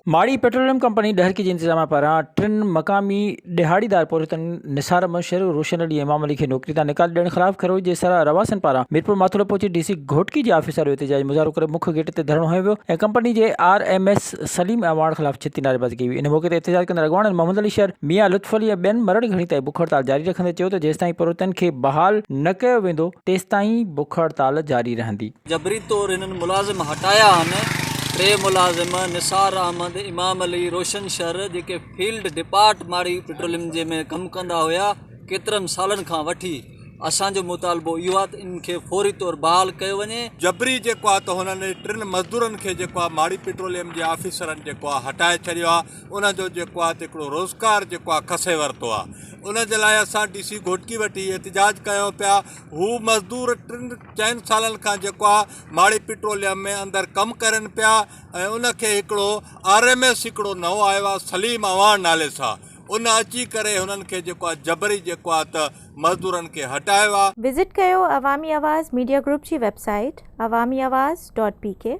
ماڙي petroleum company Daharki جي انتظاميا پاران ٽن مقامي ڏهاڙيدار پورهيتن نثار احمد شر، روشن علي ۽ امام علي کي نوڪري تان نيڪالي ڏيڻ خلاف کروهي جي سرا رهواسين پاران ميرپور ماٿيلو پهچي ڊي سي گهوٽڪي جي آفيس آڏو احتجاجي مظاهرو ڪري مک گيٽ تي ڌرڻو هنيو ويو ۽ ڪمپني جي R M S Saleem Awan خلاف ڇتي نعريبازي ڪئي وئي. ان موقعي تي احتجاج ڪندڙ اڳواڻن محمد علي شر، ميان لطف علي ۽ ٻين مرڙ گهڻي تائين بک هڙتال جاري رکندي چيو ته جيستائين پورهيتن کي بحال نه ڪيو ويندو تيستائين بک هڙتال جاري رهندي. جبري طور هنن ملازم هٽايا آهن، ٽي ملازم نثار احمد، امام علي، روشن شر جيڪي فيلڊ ڊپارٽ ماڙي پيٽروليم جي ۾ ڪم ڪندا هيا ڪيترن سالن کان وٺي اسان جو مطالبو اهو آهي ته انهن کي فوري طور بحال ڪيو وڃي. جبري جيڪو آهي ته هنن ٽن مزدورن کي جيڪو آهي ماڙي پيٽروليم جي آفيسرن جيڪو آهي هٽائي ڇڏيو آهي ان جو جيڪو آهي ته هڪڙو روزگار جيڪو آهي کسي ورتو آهي ان جي لاء اسان ڊي سي گهوٽڪي وٽ هي احتجاج ڪيون پيا هو مزدور ٽن چئن سالن کان جيڪو آ ماڙي پيٽروليم ۾ اندر ڪم ڪرين پيا ۽ ان کي هڪڙو آر ايم ايس هڪڙو نئون آيو آ سليم اعواڻ نالي سان ان اچي ڪري هنن کي جيڪو آ جبري جيڪو آ ته مزدورن کي هٽايو آ. وزٽ ڪيو عوامي آواز ميڊيا گروپ جي website Awami Awaz dot P K.